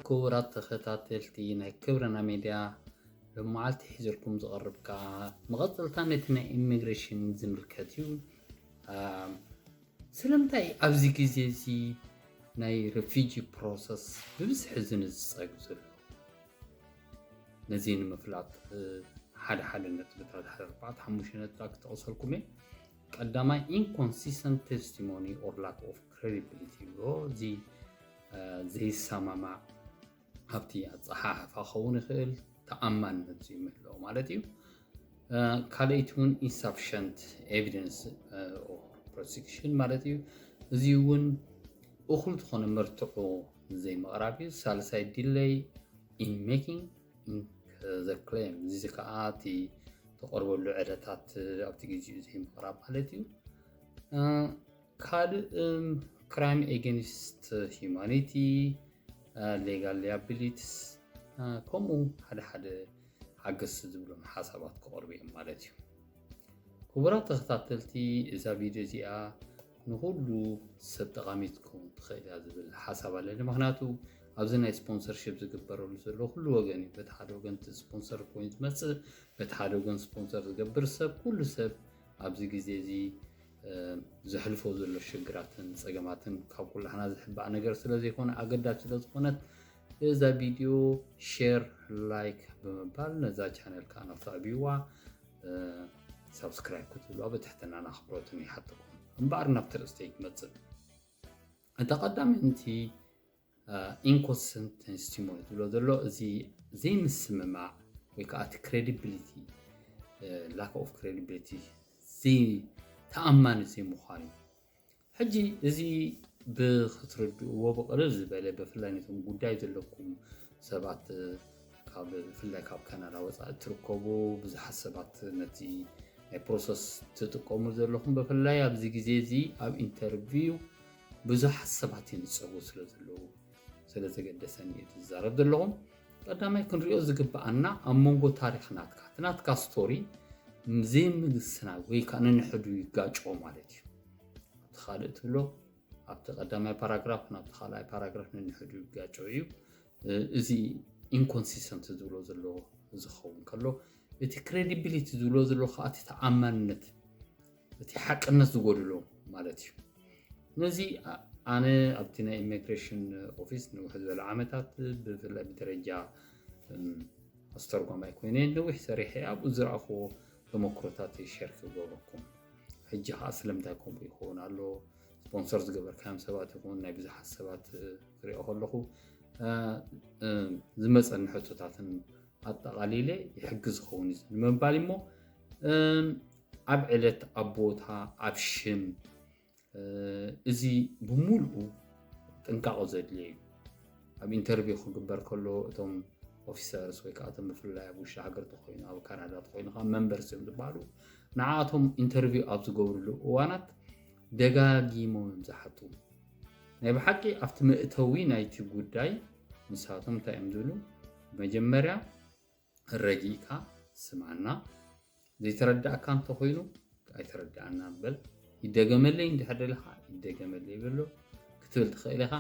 ክቡራት ተኸታተልቲ ናይ ክብረና ሜድያ፣ ሎማዓልቲ ሒዘልኩም ዝቐርብ ከዓ መቐፀልታ ነቲ ናይ ኢሚግሬሽን ዝምልከት እዩ። ስለምንታይ ኣብዚ ግዜ እዚ ናይ ሬፊጂ ፕሮሰስ ብብዝሒ ዝንፀግ ዘሎ? ነዚ ንምፍላጥ ሓደ ሓደ ነጥብታት፣ ሓደ ኣርባዕተ ሓሙሽተ ነጥብታት ክጠቕሰልኩም እየ። ቀዳማይ፣ inconsistent testimony or lack of credibility ይብሎ። እዚ ዘይሰማማዕ ኣብቲ ኣፀሓሕፋ ክኸውን ይኽእል፣ ተኣማንነት ዘይምህላው ማለት እዩ። ካልኣይቲ እውን insufficient evidence or prosecution ማለት እዩ። እዚ እውን እኹል ዝኾነ መርትዖ ዘይምቕራብ እዩ። ሳልሳይ፣ delay in making the claim፣ እዚ ከዓ እቲ ተቐርበሉ ዕለታት ኣብቲ ግዜኡ ዘይምቕራብ ማለት እዩ። ካልእ፣ crime against humanity፣ legal liabilities፣ ከምኡ ሓደ ሓደ ሓገዝቲ ዝብሎም ሓሳባት ክቐርቡ እዮም ማለት እዩ። ክቡራት ተኸታተልቲ፣ እዛ ቪድዮ እዚኣ ንኹሉ ሰብ ጠቓሚት ክትከውን ትኽእል እያ ዝብል ሓሳብ ኣለኒ። ምኽንያቱ ኣብዚ ናይ ስፖንሰርሺፕ ዝግበረሉ ዘሎ ኩሉ ወገን እዩ። በቲ ሓደ ወገን እቲ ስፖንሰር ኮይኑ ዝመፅእ፣ በቲ ሓደ ወገን ስፖንሰር ዝገብር ሰብ፣ ኩሉ ሰብ ኣብዚ ግዜ እዚ ዘሕልፎ ዘሎ ሽግራትን ፀገማትን ካብ ኩላህና ዝሕባእ ነገር ስለ ዘይኮነ፣ ኣገዳሲ ስለ ዝኾነት፣ እዛ ቪድዮ ሼር፣ ላይክ ብምባል ነዛ ቻነል ከዓ ናተዕብይዋ፣ ሳብስክራይብ ክትብልዋ ብትሕትና ኣኽብሮትን ይሓተኩም። እምበኣር ናብቲ ርእስተይ ክመፅእ፣ እታ ቀዳመይቲ ኢንኮንሲስተንሲ ቲሞኒ ዝብሎ ዘሎ፣ እዚ ዘይምስምማዕ ወይ ከዓ እቲ ክሬዲቢሊቲ፣ ላክ ኦፍ ክሬዲቢሊቲ፣ ተኣማኒ ዘይምዃን እዩ። ሕጂ እዚ ብክትርድእዎ ብቕልል ዝበለ፣ ብፍላይ ነቶም ጉዳይ ዘለኩም ሰባት፣ ካብ ብፍላይ ካብ ካናዳ ወፃኢ እትርከቡ ብዙሓት ሰባት ነቲ ናይ ፕሮሰስ ትጥቀሙ ዘለኹም፣ ብፍላይ ኣብዚ ግዜ እዚ ኣብ ኢንተርቪው ብዙሓት ሰባት ይንፀጉ ስለ ዘለዉ፣ ስለ ዘገደሰኒ እየ ዝዛረብ ዘለኹም። ቀዳማይ ክንሪኦ ዝግብኣና ኣብ መንጎ ታሪኽ ናትካ፣ እቲ ናትካ ስቶሪ ዘይምግስናይ ወይ ከዓ ነንሕዱ ይጋጮ ማለት እዩ። እቲ ካልእ ትብሎ ኣብቲ ቀዳማይ ፓራግራፍ ናብቲ ካልኣይ ፓራግራፍ ነንሕዱ ይጋጮ እዩ። እዚ ኢንኮንሲስተንት ዝብሎ ዘሎ ዝኸውን ከሎ፣ እቲ ክሬዲቢሊቲ ዝብሎ ዘሎ ከዓ እቲ ተኣማንነት፣ እቲ ሓቅነት ዝጎድሎ ማለት እዩ። ነዚ ኣነ ኣብቲ ናይ ኢሚግሬሽን ኦፊስ ንውሕ ዝበለ ዓመታት ብፍላይ ብደረጃ ኣስተርጓማይ ኮይነ ነዊሕ ሰሪሐ፣ ኣብኡ ዝረኣኽዎ ተመክሮታት ሸር ክገብረኩም። ሕጂ ከዓ ስለምንታይ ከምኡ ይኸውን ኣሎ፣ ስፖንሰር ዝገበርካዮም ሰባት ይኹን ናይ ብዙሓት ሰባት ክሪኦ ከለኹ፣ ዝመፀኒ ሕቶታትን ኣጠቓሊለ ይሕግዝ ዝኸውን እዩ ንምባል እሞ፣ ኣብ ዕለት፣ ኣብ ቦታ፣ ኣብ ሽም፣ እዚ ብምሉኡ ጥንቃቐ ዘድልዮ እዩ። ኣብ ኢንተርቪው ክግበር ከሎ እቶም ኦፊሰርስ ወይ ከዓ እቶም ብፍላይ ኣብ ውሽጢ ሃገር ተኮይኑ፣ ኣብ ካናዳ ተኮይኑ ከዓ መንበርስ እዮም ዝበሃሉ፣ ንዓኣቶም ኢንተርቪው ኣብ ዝገብርሉ እዋናት ደጋጊሞም እዮም ዝሓቱ። ናይ ብሓቂ ኣብቲ መእተዊ ናይቲ ጉዳይ ንሳቶም እንታይ እዮም ዝብሉ? መጀመርያ ረጊእካ ስምዓና፣ ዘይተረዳእካ እንተኾይኑ ኣይተረዳእና በል፣ ይደገመለይ እንድሕር ደለኻ ይደገመለይ በሎ ክትብል ትኽእል ኢኻ።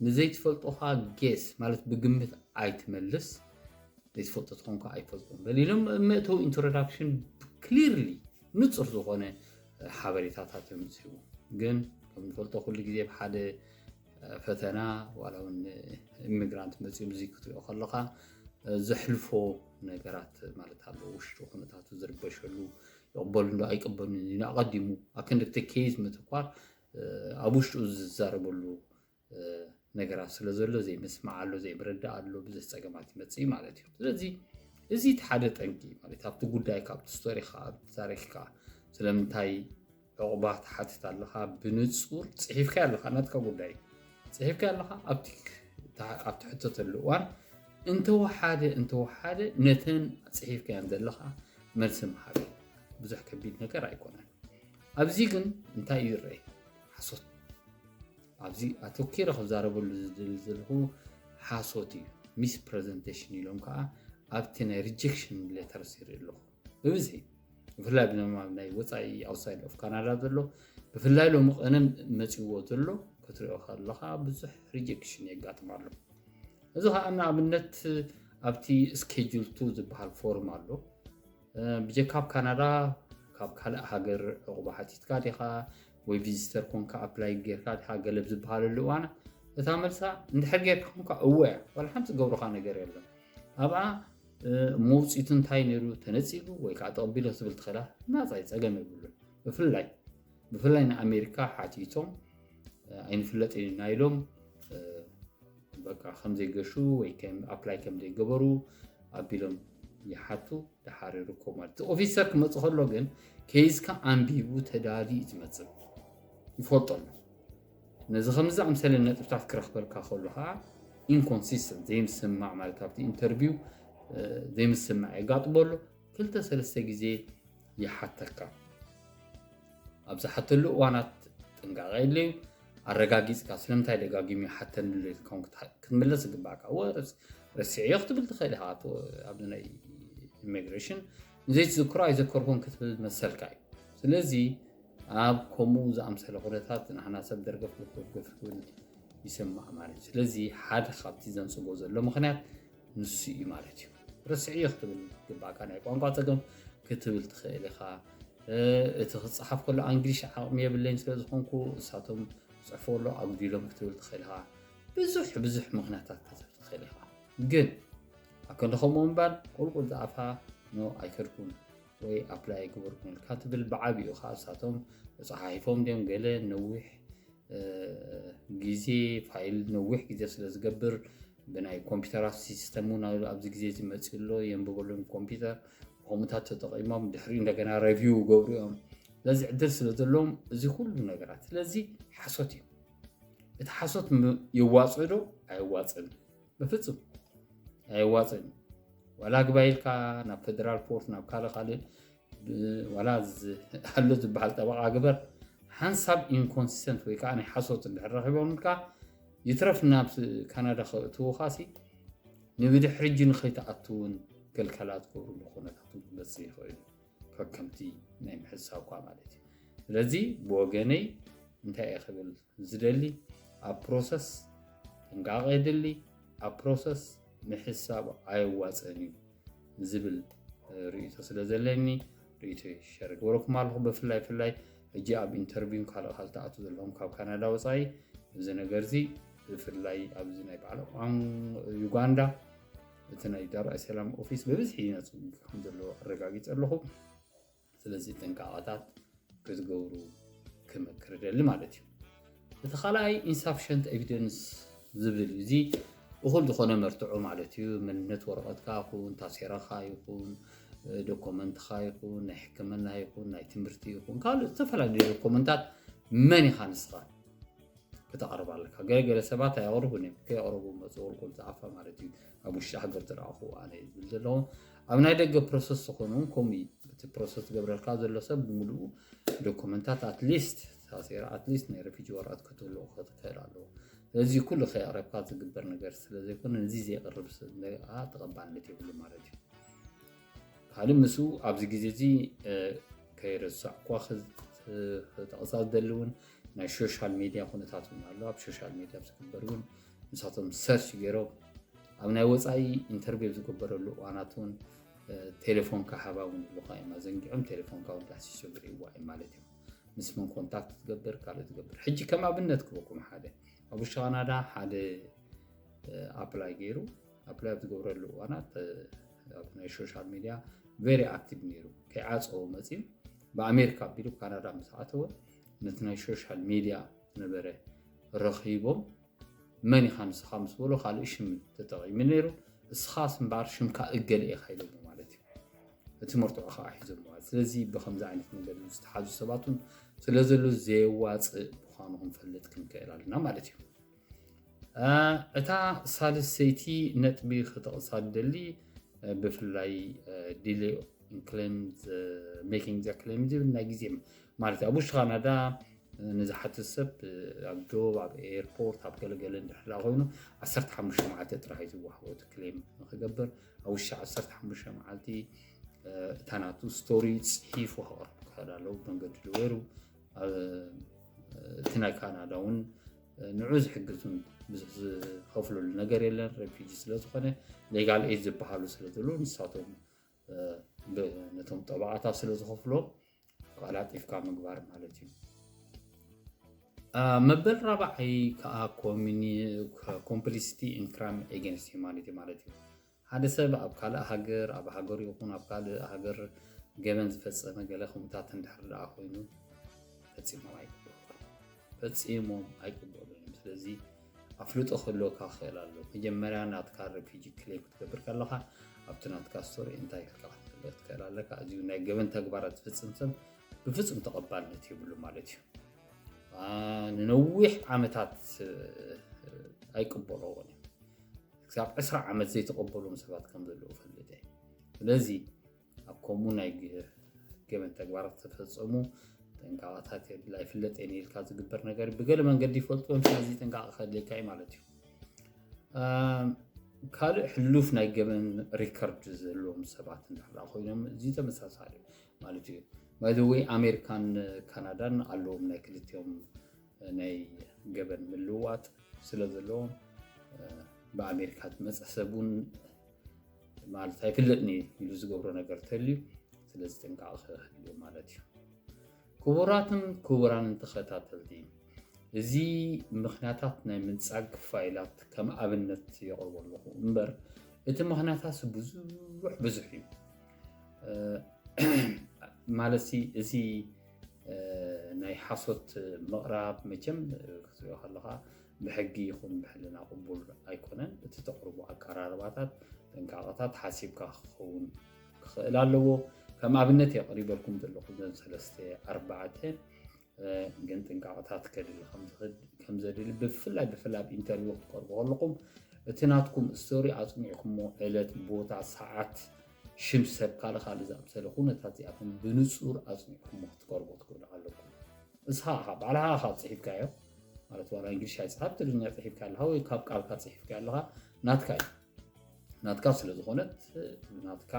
ንዘይትፈልጦኻ ጌስ ማለት ብግምት ኣይትመልስ፣ ዘይትፈልጦ ተኾንካ ኣይፈልጦን በል ኢሎም መእተዊ ኢንትሮዳክሽን ክሊርሊ ንፁር ዝኾነ ሓበሬታታት እዮም ዝህቡ። ግን ከም ንፈልጦ ኩሉ ግዜ ብሓደ ፈተና ዋላ እውን ኢሚግራንት መፅኡ ብዙ ክትሪኦ ከለኻ ዘሕልፎ ነገራት ማለት ኣሎ። ውሽጡ ኩነታቱ ዝርበሸሉ፣ ይቕበሉ እንዶ ኣይቅበሉን እዩ ኣቐዲሙ ኣብ ክንድቲ ኬዝ ምትኳር ኣብ ውሽጡ ዝዛረበሉ ነገራት ስለ ዘሎ ዘይምስማዕ ኣሎ፣ ዘይምርዳእ ኣሎ፣ ብዙሕ ፀገማት ይመፅእ ማለት እዩ። ስለዚ እዚ እቲ ሓደ ጠንቂ ማለት ኣብቲ ጉዳይ ካብቲ ስቶሪካ ኣብቲ ታሪክካ ስለምንታይ ዕቑባ ትሓትት ኣለኻ? ብንጹር ጽሒፍካዮ ኣለኻ፣ ናትካ ጉዳይ ጽሒፍካዮ ኣለኻ። ኣብቲ ኣብቲ ሕተተሉ እዋን እንተወሓደ እንተወሓደ ነተን ጽሒፍካየን ዘለኻ መልሲ ምሃብ ብዙሕ ከቢድ ነገር ኣይኮነን። ኣብዚ ግን እንታይ እዩ ዝረአ? ሓሶት። ኣብዚ ኣተኪረ ክዛረበሉ ዝደሊ ዘለኹ ሓሶት እዩ፣ ሚስ ፕረዘንቴሽን ኢሎም ከዓ ኣብቲ ናይ ሪጀክሽን ሌተርስ ይርኢ ኣለኹ ብብዝሒ፣ ብፍላይ ብዘማን ናይ ወፃኢ ኣውትሳይድ ኦፍ ካናዳ ዘሎ፣ ብፍላይ ሎሚ ቀነ መፂዎ ዘሎ ክትሪኦ ከለካ ብዙሕ ሪጀክሽን የጋጥም ኣሎ። እዚ ከዓ ንኣብነት ኣብቲ ስኬጁል ቱ ዝበሃል ፎርም ኣሎ። ብጀካ ኣብ ካናዳ ካብ ካልእ ሃገር ዕቑባ ሓቲትካ ዲኻ ወይ ቪዚተር ኮንካ ኣፕላይ ጌርካ ዲኻ ገለ ብዝበሃለሉ እዋን እታ መልሳ እንድሕር ጌርካ ኮንካ እወ እያ። ዋላ ሓንቲ ዝገብሩኻ ነገር የለን። ኣብኣ መውፅኢቱ እንታይ ነይሩ ተነፂጉ ወይ ከዓ ተቐቢሎ ክትብል ትኽእላ ናፃ እዩ፣ ፀገም የብሉን። ብፍላይ ብፍላይ ንኣሜሪካ ሓቲቶም ኣይንፍለጥን ኢና ኢሎም በቃ ከም ዘይገሹ ወይ ከም ኣፕላይ ከም ዘይገበሩ ኣቢሎም ይሓቱ። ደሓር ይርከቡ ማለት እቲ ኦፊሰር ክመፅእ ከሎ ግን ኬዝካ ኣንቢቡ ተዳልዩ እዩ ዝመፅእ፣ ይፈልጦ ኣሎ። ነዚ ከምዚ ዝኣምሰለ ነጥብታት ክረኽበልካ ከሎ ከዓ ኢንኮንሲስተንት ዘይምስምማዕ ማለት ኣብቲ ኢንተርቪው ዘይምስምማዕ የጋጥሞ ኣሎ። ክልተ ሰለስተ ግዜ ይሓተካ። ኣብ ዝሓተሉ እዋናት ጥንቃቐ የድልዩ። ኣረጋጊፅካ ስለምንታይ ደጋጊሙ ይሓተኒ ኣሎ ኢልካ እውን ክትሓ- ክትምለስ ይግባእካ። እወ ረስ- ረሲዐዮ ክትብል ትኽእል ኢኻ። ኣቶ- ኣብዚ ናይ ኢሚግሬሽን ዘይትዝክሮ ኣይዘከርኩን ክትብል መሰልካ እዩ። ስለዚ ኣብ ከምኡ ዝኣምሰለ ኩነታት ንሕና ሰብ ደርገፍ ገፍገፍ ክብል ይስማዕ ማለት እዩ። ስለዚ ሓደ ካብቲ ዘንፅጎ ዘሎ ምኽንያት ንሱ እዩ ማለት እዩ። ረሲዐዮ ክትብል ይግባእካ። ናይ ቋንቋ ፀገም ክትብል ትኽእል ኢኻ። እቲ ክፅሓፍ ከሎ ኣንግሊሽ ዓቕሚ የብለይን ስለ ዝኾንኩ እሳቶም ፅሕፎ ኣሎ ኣጉዲሎም ክትብል ትኽእል ኢኻ። ብዙሕ ብዙሕ ምኽንያታት ክትህብ ትኽእል ኢኻ። ግን ኣብ ክንዲ ከምኡ ምባል ቁልቁል ዝኣፋ ኖ ኣይከድኩን ወይ ኣፕላይ ኣይገበርኩን ኢልካ ትብል ብዓብይኡ ከዓ እሳቶም ተፃሓሒፎም ድዮም ገለ ነዊሕ ግዜ ፋይል ነዊሕ ግዜ ስለ ዝገብር ብናይ ኮምፒውተራት ሲስተም እውን ኣብዚ ግዜ እዚ መፅኡ ኣሎ የንብበሎም ኮምፒውተር ብኸምኡታት ተጠቂሞም ድሕሪ እንደገና ረቪው ይገብሩ እዮም። ስለዚ ዕድል ስለ ዘለዎም እዚ ኩሉ ነገራት ስለዚ ሓሶት እዩ። እቲ ሓሶት የዋፅእ ዶ ኣየዋፅእን? በፍፁም ኣየዋፅእን። ዋላ ግባ ኢልካ ናብ ፌደራል ኮርት ናብ ካልእ ካልእ ዋላ ኣሎ ዝበሃል ጠበቓ ግበር ሓንሳብ ኢንኮንሲስተንት ወይ ከዓ ናይ ሓሶት እንድሕር ረኺቦምልካ ይትረፍ ናብ ካናዳ ከእትውኻሲ ንብድሕሪ ሕጂ ንኸይትኣትውን ክልከላ ዝገብሩሉ ኩነታት እውን ክመፅእ ይኽእል እዩ። ከከምቲ ናይ ምሕሳብኳ ማለት እዩ። ስለዚ ብወገነይ እንታይ እየ ክብል ዝደሊ ኣብ ፕሮሰስ ጥንቃቐ የድሊ። ኣብ ፕሮሰስ ምሕሳብ ኣየዋፅእን እዩ ዝብል ርእይቶ ስለ ዘለኒ ርእይቶ ሸር ገበረኩም ኣለኹ። ብፍላይ ፍላይ ሕጂ ኣብ ኢንተርቪው ካልእ ካልእ ትኣቱ ዘለኹም ካብ ካናዳ ወፃኢ እዚ ነገር እዚ ብፍላይ ኣብዚ ናይ በዓል ዩጋንዳ እቲ ናይ ዳርኣይ ሰላም ኦፊስ ብብዝሒ ይነፅግ ከም ዘሎ ኣረጋጊፀ ኣለኹ። ስለዚ ጥንቃቐታት ክትገብሩ ክመክር ደሊ ማለት እዩ። እቲ ካልኣይ ኢንሳፍሸንት ኤቪደንስ ዝብል እዚ እኹል ዝኾነ መርትዖ ማለት እዩ። መንነት ወረቐትካ ይኹን ታሴራኻ ይኹን ዶኮመንትኻ ይኹን ናይ ሕክምና ይኹን ናይ ትምህርቲ ይኹን ካልእ ዝተፈላለዩ ዶኮመንታት መን ኢኻ ንስኻ ክተቕርብ ኣለካ። ገለገለ ሰባት ኣየቕርቡን እዮም። ከየቕረቡ መፁ ቁልቁል ዝኣፋ ማለት እዩ። ኣብ ውሽጢ ሃገር ዝረኣኹ ኣነ ዝብል ዘለኹ ኣብ ናይ ደገ ፕሮሰስ ዝኾኑ እውን ከምኡ እዩ። እቲ ፕሮሰስ ዝገብረልካ ዘሎ ሰብ ብምሉኡ ዶኩመንታት ኣትሊስት ታሴራ ኣትሊስት ናይ ረፊጂ ወረቐት ክትህልዎ ክትክእል ኣለዎ። ስለዚ ኩሉ ከየቕረብካ ዝግበር ነገር ስለ ዘይኮነ ነዚ ዘየቕርብ ተቐባልነት የብሉ ማለት እዩ። ካልእ ምስኡ ኣብዚ ግዜ እዚ ከይረሳዕኳ ክጠቕሳ ዝደሊ እውን ናይ ሶሻል ሜድያ ኩነታት እውን ኣሎ። ኣብ ሶሻል ሜድያ ዝግበር እውን ንሳቶም ሰርች ገይሮም ኣብ ናይ ወፃኢ ኢንተርቪው ዝግበረሉ እዋናት እውን ቴሌፎንካ ሃባ እውን ይብሉካ እዮም ኣዘንጊዖም ቴሌፎንካ እውን ዳህሲሶም ይርእይዋ እዮም ማለት እዮም። ምስ መን ኮንታክት ትገብር ካልእ ትገብር ሕጂ ከም ኣብነት ክበኩም ሓደ ኣብ ውሽጢ ካናዳ ሓደ ኣፕላይ ገይሩ ኣፕላይ ኣብ ዝገብረሉ እዋናት ኣብ ናይ ሶሻል ሚድያ ቨሪ ኣክቲቭ ነይሩ ከይዓፀዎ መፅዩ ብኣሜሪካ ኣቢሉ ካናዳ ምስ ኣተወ ነቲ ናይ ሶሻል ሚድያ ዝነበረ ረኺቦም መን ኢኻ ንስኻ ምስ በሎ ካልእ ሽም ተጠቒሙ ነይሩ እስኻስ እምበኣር ሽምካ እገለ ኢኻ ኢሎሞ ማለት እዩ። እቲ መርትዖ ከዓ ሒዞም ማለት ስለዚ ብከምዚ ዓይነት መንገዲ ዝተሓዙ ሰባት እውን ስለ ዘለዉ ዘየዋፅእ ምዃኑ ክንፈልጥ ክንክእል ኣለና ማለት እዩ። እታ ሳልሰይቲ ነጥቢ ክጠቕሳ ዝደሊ ብፍላይ ዲሌ ክሌም ሜኪንግ ዘ ክሌም ዝብል ናይ ግዜ ማለት ኣብ ውሽጢ ካናዳ ንዝሓትት ሰብ ኣብ ዶብ ኣብ ኤርፖርት ኣብ ገለገለ እንድሕር ኮይኑ ዓሰርተ ሓሙሽተ መዓልቲ ጥራሕ እዩ ዝወሃቦ እቲ ክሌም ንክገብር ኣብ ውሽጢ ዓሰርተ ሓሙሽተ መዓልቲ እታ ናቱ ስቶሪ ፅሒፉ ክቐርብ ክኽእል ኣለዎ ብመንገዲ ዶ ገይሩ እቲ ናይ ካናዳ እውን ንዑ ዝሕግዙን ብዙሕ ዝኸፍለሉ ነገር የለን። ሬፊጂ ስለዝኾነ ሌጋል ኤድ ዝበሃሉ ስለዘለዉ ንሳቶም ነቶም ጠበቓታት ስለዝኸፍሎ ቀላጢፍካ ምግባር ማለት እዩ። መበል ራብዓይ ከዓ ኮምፕሊሲቲ ኢን ክራይም ኤገንስት ሂማኒቲ ማለት እዩ። ሓደ ሰብ ኣብ ካልእ ሃገር ኣብ ሃገሩ ይኹን ኣብ ካልእ ሃገር ገበን ዝፈፀመ ገለ ከምኡታት እንድሕር ደኣ ኮይኑ ፈፂሞም ኣይቅበሉ ፈፂሞም ኣይቅበሉ እዮም። ስለዚ ኣፍልጦ ክህልወካ ክኽእል ኣሎ። መጀመርያ ናትካ ሬፊጂ ክሌም ክትገብር ከለኻ ኣብቲ ናትካ ስቶሪ እንታይ ኢልካ ክትፈልጥ ትኽእል ኣለካ። እዚ ናይ ገበን ተግባራት ዝፍፅም ሰብ ብፍፁም ተቐባልነት የብሉ ማለት እዩ። ንነዊሕ ዓመታት ኣይቅበልዎን እዮም። ክሳብ ዕስራ ዓመት ዘይተቐበሎም ሰባት ከም ዘለዉ ፈልጥ እየ። ስለዚ ኣብ ከምኡ ናይ ገበን ተግባራት ዝተፈፀሙ ጥንቃቐታት የድላ ይፍለጥ እየ ኢልካ ዝግበር ነገር ብገለ መንገዲ ይፈልጥዎም። ስለዚ ጥንቃቐ ከድልየካ እዩ ማለት እዩ። ካልእ ሕሉፍ ናይ ገበን ሪከርድ ዘለዎም ሰባት እንዳሕላ ኮይኖም እዚ ተመሳሳሊ ማለት እዩ። ባይዘወይ ኣሜሪካን ካናዳን ኣለዎም ናይ ክልቲኦም ናይ ገበን ምልውዋጥ ስለ ዘለዎም ብኣሜሪካ ዝመፀ ሰብ እውን ማለት ኣይፍለጥኒ ኢሉ ዝገብሮ ነገር ተልዩ። ስለዚ ጥንቃቐ ክህልዮ ማለት እዩ። ክቡራትን ክቡራንን ተኸታተልቲ፣ እዚ ምኽንያታት ናይ ምንጻግ ፋይላት ከም ኣብነት የቕርቦ ኣለኹ እምበር እቲ ምኽንያታት ብዙሕ ብዙሕ እዩ። ማለት እዚ ናይ ሓሶት ምቕራብ መቸም ክትሪኦ ከለኻ ብሕጊ ይኹን ብሕልና ቅቡል ኣይኮነን። እቲ ተቕርቦ ኣቀራርባታት ጥንቃቐታት ሓሲብካ ክኸውን ክኽእል ኣለዎ። ከም ኣብነት የቕሪበልኩም ዘለኹ ዘን ሰለስተ ኣርባዕተ ግን ጥንቃቐታት ከድሊ ከም ዘድሊ ብፍላይ ብፍላይ ኣብ ኢንተርቪው ክትቀርቡ ከለኹም እቲ ናትኩም ስቶሪ ኣፅኒዕኩሞ ዕለት፣ ቦታ፣ ሰዓት፣ ሽም ሰብ ካልእ ካልእ ዝኣምሰለ ኩነታት እዚኣቶም ብንፁር ኣፅኒዕኩሞ ክትቀርቡ ትኽእሉ ኣለኩም። እስኻ ኢኻ ባዕልኻ ኢኻ ፅሒፍካዮ ማለት ዋላ እንግሊሽ ኣይፅሓፍ ትግርኛ ፅሒፍካ ኣለኻ ወይ ካብ ቃልካ ፅሒፍካ ኣለኻ ናትካ እዩ። ናትካ ስለ ዝኾነት ናትካ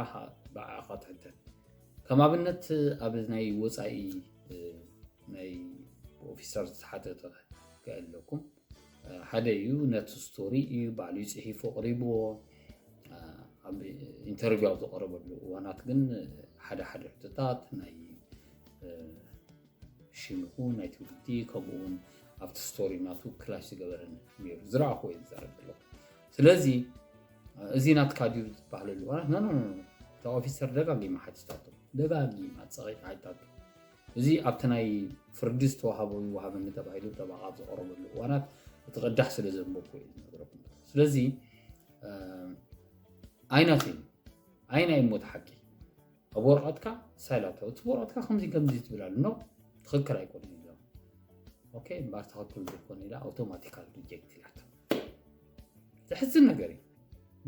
ብዓኻ ትሕተት። ከም ኣብነት ኣብ ናይ ወፃኢ ናይ ኦፊሰር ዝተሓተተ ከእለኩም ሓደ እዩ ነቲ ስቶሪ እዩ ባዕሉ ይፅሒፉ ኣቕሪብዎ። ኣብ ኢንተርቪው ኣብ ዝቐረበሉ እዋናት ግን ሓደ ሓደ ሕቶታት ናይ ሽም ይኹን ናይ ትውልዲ ከምኡ እውን ኣብቲ ስቶሪ ናቱ ክላሽ ዝገበረን ነይሩ ዝረኣኹ ወይ ዝዛረብ ዘለኹ። ስለዚ እዚ ናትካ ድዩ ዝበሃለሉ እዋናት ኖ ኖ እታ ኦፊሰር ደጋጊማ ሓቲታቶ ደጋጊማ ፀቒጣ ሓቲታቶ። እዚ ኣብቲ ናይ ፍርዲ ዝተዋሃቦ ይወሃበኒ ተባሂሉ ጠበቓ ኣብ ዝቐረበሉ እዋናት እቲ ቅዳሕ ስለ ዘንበብኩ እዩ ዝነግረኩም። ስለዚ ኣይናት እዩ ኣይናይ ሞት ሓቂ ኣብ ወረቐትካ ሳይላቶ እቲ ወረቐትካ ከምዚ ከምዚ ትብል ኣሎ ኖ ትኽክል ኣይኮነ ኢሎ። ኦኬ እምበር ትኽክል ዘይኮነ ኢላ ኣውቶማቲካል ሪጀክት ኢላቶ። ዘሕዝን ነገር እዩ።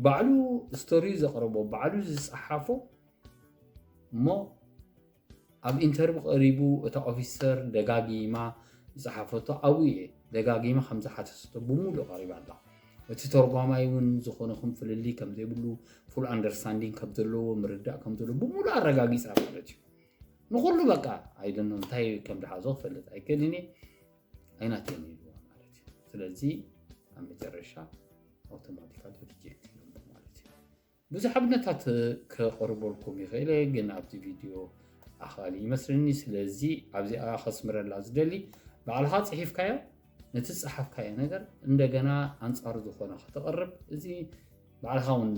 ባዕሉ ስቶሪ ዘቕረቦ ባዕሉ ዝፀሓፎ እሞ ኣብ ኢንተርቪው ቀሪቡ እታ ኦፊሰር ደጋጊማ ዝፀሓፈቶ ኣብኡ እየ ደጋጊማ ከም ዝሓተሰቶ ብምሉእ ቀሪባ ኣላ። እቲ ተርጓማይ እውን ዝኾነ ኹን ፍልልይ ከም ዘይብሉ ፉል ኣንደርስታንዲንግ ከም ዘለዎ ምርዳእ ከም ዘለዎ ብምሉእ ኣረጋጊፃ ማለት እዩ። ንኹሉ በቃ ኣይደኖ እንታይ ከም ዝሓዞ ክፈልጥ ኣይክእልን እየ ኣይናተይን ኢልዋ ማለት እዩ። ስለዚ ኣብ መጨረሻ ኣውቶማቲካሊ ሪጀክት ኢሎም ማለት እዩ። ብዙሕ ኣብነታት ከቕርበልኩም ይኽእል እየ ግን ኣብዚ ቪድዮ ኣኽኣሊ ይመስለኒ። ስለዚ ኣብዚኣ ከስምረላ ዝደሊ ባዕልኻ ፅሒፍካዮ ነቲ ዝፀሓፍካዮ ነገር እንደገና ኣንፃሩ ዝኾነ ከተቕርብ እዚ ባዕልኻ እውን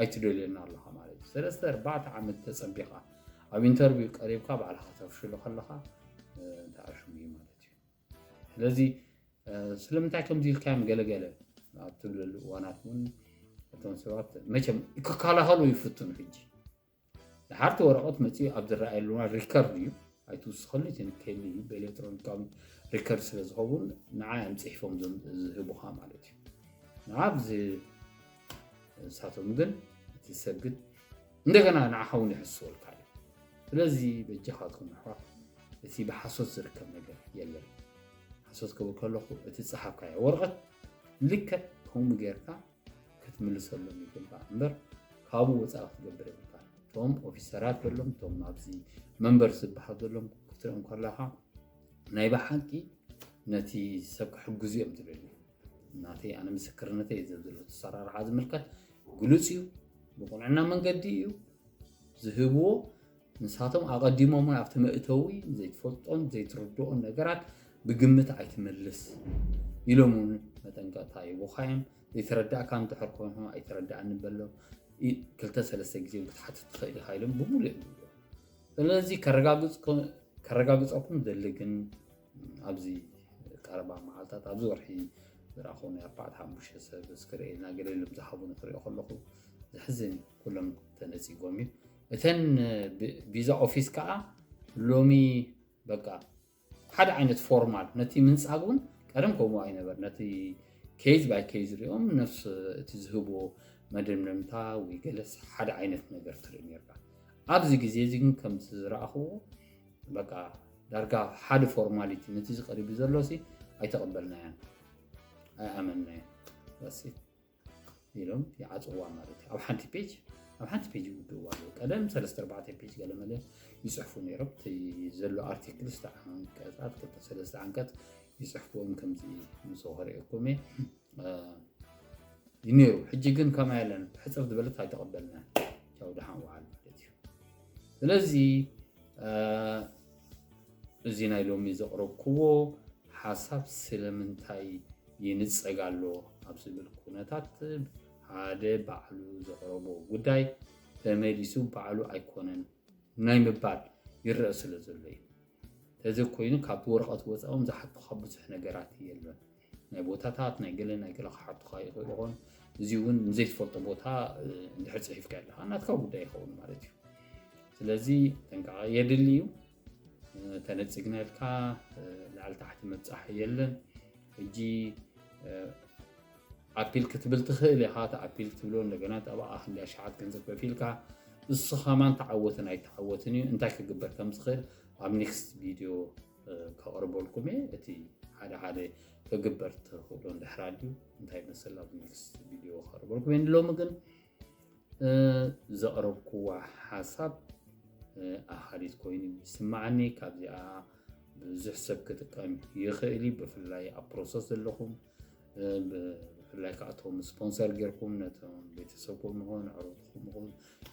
ኣይትደልየና ኣለኻ ማለት እዩ። ሰለስተ ኣርባዕተ ዓመት ተፀቢኻ ኣብ ኢንተርቪው ቀሪብካ ባዕልኻ ተፍሽሎ ከለኻ ተኣሽሙ እዩ ማለት እዩ። ስለዚ ስለምንታይ ከምዚ ኢልካዮም ገለገለ ኣብ ትብለሉ እዋናት እውን እቶም ሰባት መቸም ክከላኸሉ ይፍትኑ። ሕጂ ድሓርቲ ወረቐት መፂኡ ኣብ ዝረኣየሉ እዋን ሪከርድ እዩ ኣይትውስኸሉ እቲ ንከይሉ እዩ ብኤሌክትሮኒካዊ ሪከርድ ስለ ዝኸውን ንዓ እዮም ፅሒፎም ዝህቡኻ ማለት እዩ። ንዓ ብዚ ንሳቶም ግን እቲ ሰብ ግን እንደገና ንዓኻ እውን ይሕስወልካ እዩ። ስለዚ በጃኻትኩም ኣሕዋት እቲ ብሓሶት ዝርከብ ነገር የለን። ሓሶት ክብል ከለኹ እቲ ፀሓፍካዮ ወረቐት ልክዕ ከምኡ ጌርካ ክትምልሰሎም ይግባእ እምበር ካብኡ ወፃኢ ክትገብር የብልካ። እቶም ኦፊሰራት ዘሎም እቶም ኣብዚ መንበር ዝበሃል ዘሎም ክትሪኦም ከለኻ ናይ ብሓቂ ነቲ ሰብ ክሕግዙ እዮም ዝደልዩ። ናተይ ኣነ ምስክርነተይ እዩ ዘብዝሎ። ኣሰራርሓ ዝምልከት ግሉጽ እዩ፣ ብቁንዕና መንገዲ እዩ ዝህብዎ። ንሳቶም ኣቐዲሞም እውን ኣብቲ መእተዊ ዘይትፈልጦን ዘይትርድኦን ነገራት ብግምት ኣይትመልስ ኢሎም እውን መጠንቀቕታ ይቡኻ እዮም። ዘይተረዳእካ እንድሕር ኮይኑ ኣይተረዳእኒ በሎም። ኢ- ክልተ ሰለስተ ግዜ እውን ክትሓትት ትኽእል ኢኻ ኢሎም ብምሉእ እዮም ዝብሉ። ስለዚ ከረጋግጽ- ከረጋግጸኩም ደሊ ግን ኣብዚ ቀረባ መዓልታት ኣብዚ ወርሒ ዝረኣኹ ናይ ኣርባዕተ ሓሙሽተ ሰብ እስክርኤልና ገለ ኢሎም ዝሃቡኒ ክሪኦ ከለኹ ዘሕዝን እዩ። ኩሎም ተነጺጎም እዩ። እተን ብ- ቪዛ ኦፊስ ከዓ ሎሚ በቃ ሓደ ዓይነት ፎርማል ነቲ ምንጻግ እውን ቀደም ከምኡ ኣይነበር። ነቲ ኬዝ ባይ ኬዝ ሪኦም ነፍስ እቲ ዝህብዎ መደምደምታ ወይ ገለስ ሓደ ዓይነት ነገር ትርኢ ነርካ። ኣብዚ ግዜ እዚ ግን ከምቲ ዝረኣኽዎ በቃ ዳርጋ ሓደ ፎርማሊቲ ነቲ ዝቀሪቡ ዘሎ ሲ ኣይተቐበልናያን ኣይኣመንናያን። That's it ኢሎም ይዓፅዋ ማለት እዩ። ኣብ ሓንቲ ፔጅ ኣብ ሓንቲ ፔጅ ይውድእዋ ኣለዉ። ቀደም ሰለስተ ኣርባዕተ ፔጅ ገለመለ ይፅሕፉ ነይሮም። እቲ ዘሎ ኣርቲክል ስተ ዓንቀፃት ክልተ ሰለስተ ዓንቀፅ ይፅሕፍዎም ከምዚ ምስ ከሪኦኩም እየ። እ፣ እዩ ነይሩ። ሕጂ ግን ከምኣ የለን። ሕፅር ዝበለት ኣይተቐበልና። ቻው ደሓን ውዓል ማለት እዩ። ስለዚ እ፣ እዚ ናይ ሎሚ ዘቕረብክዎ ሓሳብ ስለምንታይ ይንጸግ ኣሎ ኣብ ዝብል ኩነታት ሓደ ባዕሉ ዘቕረቦ ጉዳይ ተመሊሱ ባዕሉ ኣይኮነን ናይ ምባል ይረአ ስለ ዘሎ እዩ። ተዘይኮይኑ ካብቲ ወረቐት ወፃኦም ዝሓቱኻ ብዙሕ ነገራት የለን። ናይ ቦታታት ናይ ገለ ናይ ገለ ክሓቱኻ ይኽእሉ ኾን እዚ እውን ንዘይትፈልጦ ቦታ እ፣ እንድሕር ፅሒፍካ ኣለኻ ናትካ ጉዳይ ይኸውን ማለት እዩ። ስለዚ ጥንቃቐ የድሊ እዩ። እ፣ ተነፂግና ኢልካ እ፣ ላዕሊ ታሕቲ ምብፃሕ የለን። ሕጂ እ፣ ኣፒል ክትብል ትኽእል ኢኻ። እቲ ኣፒል ክትብሎ እንደገና ጠበቓ ክንደይ ኣሽሓት ገንዘብ ከፊልካ እሱ ኸማን ተዓወትን ኣይተዓወትን እዩ። እንታይ ክግበር ከም ዝኽእል ኣብ ኔክስት ቪድዮ እ፣ ከቕርበልኩም እየ። እቲ ሓደ ሓደ ክግበር ትኽእሎ እንድሕር ኣልዩ እንታይ ይመስል ኣብ ኔክስት ቪድዮ ከቕርበልኩም እየ። ንሎሚ ግን እ፣ ዘቕረብክዋ ሓሳብ እ፣ ኣሃዲት ኮይኑ ይስማዓኒ። ካብዚኣ ብዙሕ ሰብ ክጥቀም ይኽእል እዩ። ብፍላይ ኣብ ፕሮሰስ ዘለኹም እ፣ ብ- ብፍላይ ከዓ እቶም ስፖንሰር ጌርኩም ነቶም ቤተሰብኩም ይኹን ኣዕሩኽትኩም ይኹን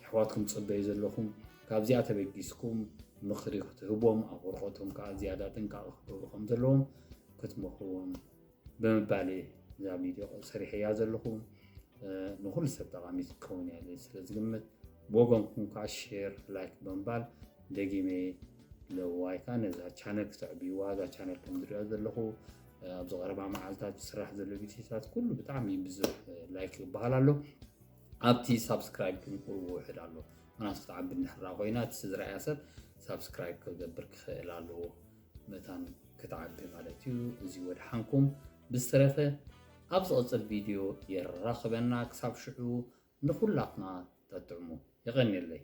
ኣሕዋትኩም ትፅበዩ ዘለኹም ካብዚኣ ተበጊስኩም ምኽሪ ክትህቦም ኣብ ወረቐቶም ከዓ ዝያዳ ጥንቃቐ ክገብሩ ከም ዘለዎም ክትመኽርዎም ብምባል እየ እዛ ቪድዮ ሰሪሐያ ዘለኹ። እ፣ ንኹሉ ሰብ ጠቓሚት ክትከውን እያ ኢለ ስለ ዝግምት ብወገንኩም ከዓ ሼር ላይክ ብምባል ደጊመ ለዋይካ ነዛ ቻነል ክተዕብይዋ እዛ ቻነል ከም ዝሪኦ ዘለኹ እ፣ ኣብዚ ቀረባ መዓልታት ዝስራሕ ዘሎ ቪድዮታት ኩሉ ብጣዕሚ ብዙሕ እ፣ ላይክ ይበሃል ኣሎ። ኣብቲ ሳብስክራይብ ግን ቁሩብ ውሕድ ኣሎ። ምናልባት ክትዓቢ እንድሕራ ኮይና እቲ ዝረኣያ ሰብ ሳብስክራይብ ክገብር ክኽእል ኣለዎ። መታን ክትዓቢ ማለት እዩ። እዚ ወድሓንኩም። ብዝተረፈ ኣብ ዝቕፅል ቪድዮ የራኽበና። ክሳብ ሽዑ ንኹላትና ጠጥዕሙ። የቐንየለይ።